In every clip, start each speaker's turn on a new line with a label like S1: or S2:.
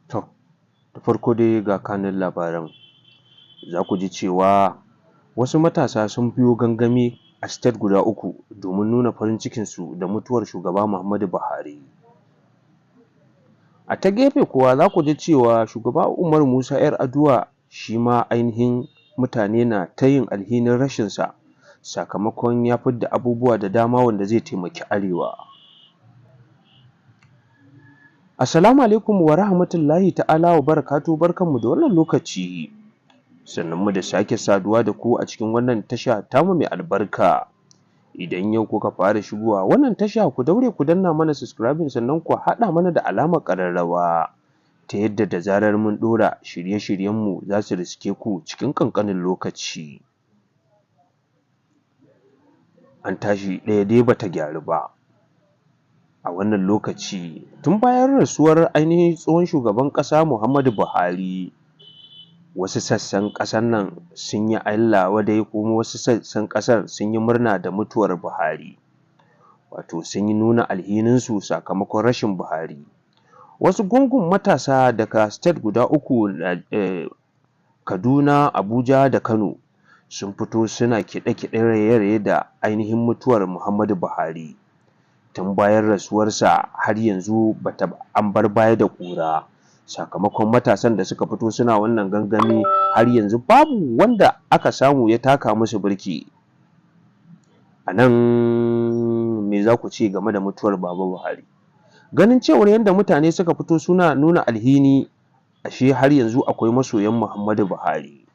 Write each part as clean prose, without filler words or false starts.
S1: To, da farko dai ga kanun labaran. Za ku ji cewa wasu matasa sun biyo gangami a state guda uku domin nuna farin cikinsu da mutuwar shugaba Muhammadu Buhari. A ta gefe kuwa, za ku ji cewa shugaba Umaru Musa 'Yar'aduwa shi ma ainihin mutane na ta yin alhinin rashinsa, sakamakon ya fidda abubuwa da dama wanda zai taimaki Arewa. Assalamu alaikum wa rahmatullahi ta'ala wa barakatuhu. Barkanmu da wannan lokaci. Sannunmu da sake saduwa da ku a cikin wannan tasha tamu mai albarka. Idan yau kuka fara shigowa wannan tasha, ku daure ku danna mana subscribing, sannan ku haɗa mana da alamar ƙararrawa, ta yadda da zarar mun ɗora shirye-shiryenmu za su riske ku cikin ƙanƙanin lokaci. An tashi ɗaya dai bata gyaru ba. A wannan lokaci, tun bayan rasuwar ainihin tsohon shugaban ƙasa Muhammadu Buhari, wasu sassan ƙasar nan sun yi Allah wadai, kuma wasu sassan ƙasar sun yi murna da mutuwar Buhari. Wato sun yi nuna alhininsu sakamakon rashin Buhari. Wasu gungun matasa daga state guda uku, Kaduna, Abuja da Kano, sun fito suna kiɗe-kiɗe, raye-raye da ainihin mutuwar Muhammadu Buhari. Tun bayan rasuwarsa har yanzu bata an bar baya da ƙura, sakamakon matasan da suka fito suna wannan gangami, har yanzu babu wanda aka samu ya taka musu birki. A nan me za ku ce game da mutuwar Baba Buhari? Ganin cewar yadda mutane suka fito suna nuna alhini, ashe har yanzu akwai masoyan Muhammadu Buhari.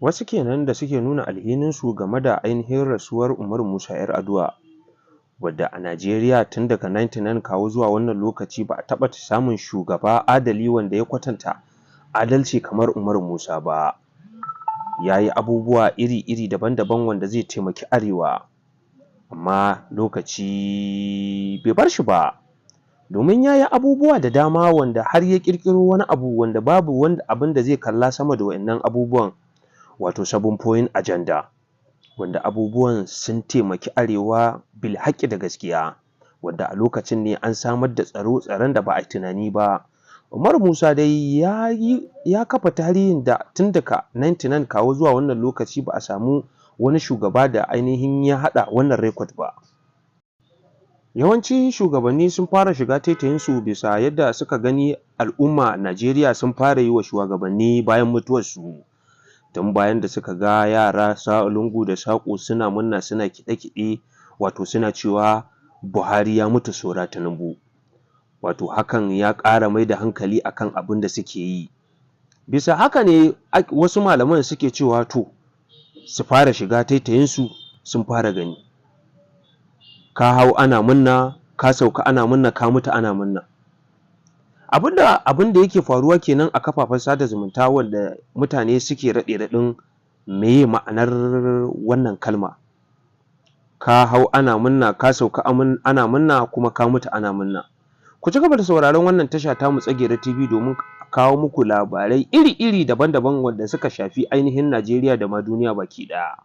S1: Wasu kenan da suke nuna alhininsu game da ainihin rasuwar Umaru Musa 'Yar'aduwa, wadda a Najeriya tun daga 99 kawo zuwa wannan lokaci ba a taɓa samun shugaba adali wanda ya kwatanta adalci kamar Umaru Musa ba. Ya yi abubuwa iri-iri, daban-daban, wanda zai taimaki Arewa, amma lokaci bai bar shi ba, domin ya yi abubuwa da dama wanda har ya ƙirƙiro wani abu wanda babu wanda abin da zai kalla sama da wa'innan abubuwan, wato seven point agenda, wanda abubuwan sun taimaki Arewa bilhaƙi da gaskiya, wanda a lokacin ne an samar da tsaro, tsaron da ba a yi tunani ba. Umaru Musa dai ya yi ya kafa tarihin da tun daga 99 kawo zuwa wannan lokaci ba a samu wani shugaba da ainihin ya haɗa wannan record ba. Yawanci shugabanni sun fara shiga taitayinsu bisa yadda suka gani al'umma Najeriya sun fara yi wa shugabanni bayan mutuwarsu, tun bayan da suka ga yara lungu da saƙo suna murna, suna kiɗe-kiɗe, wato suna cewa "Buhari ya mutu, saura Tinubu". Wato hakan ya ƙara mai da hankali akan abin da suke yi. Bisa haka ne wasu malaman suke cewa to, su fara shiga taitayinsu, sun fara gani. Ka hau ana murna, ka sauka ana murna, ka mutu ana murna. Abinda yake faruwa kenan a kafafen sada zumunta, wanda mutane suke raɗe-raɗin meye ma'anar wannan kalma: ka hau ana murna, ka sauka ana murna, kuma ka mutu ana murna. Ku ci gaba da sauraron wannan tasha tamu, Tsagera TV, domin kawo muku labarai iri-iri, daban-daban, wanda suka shafi ainihin Najeriya da ma duniya baki ɗaya.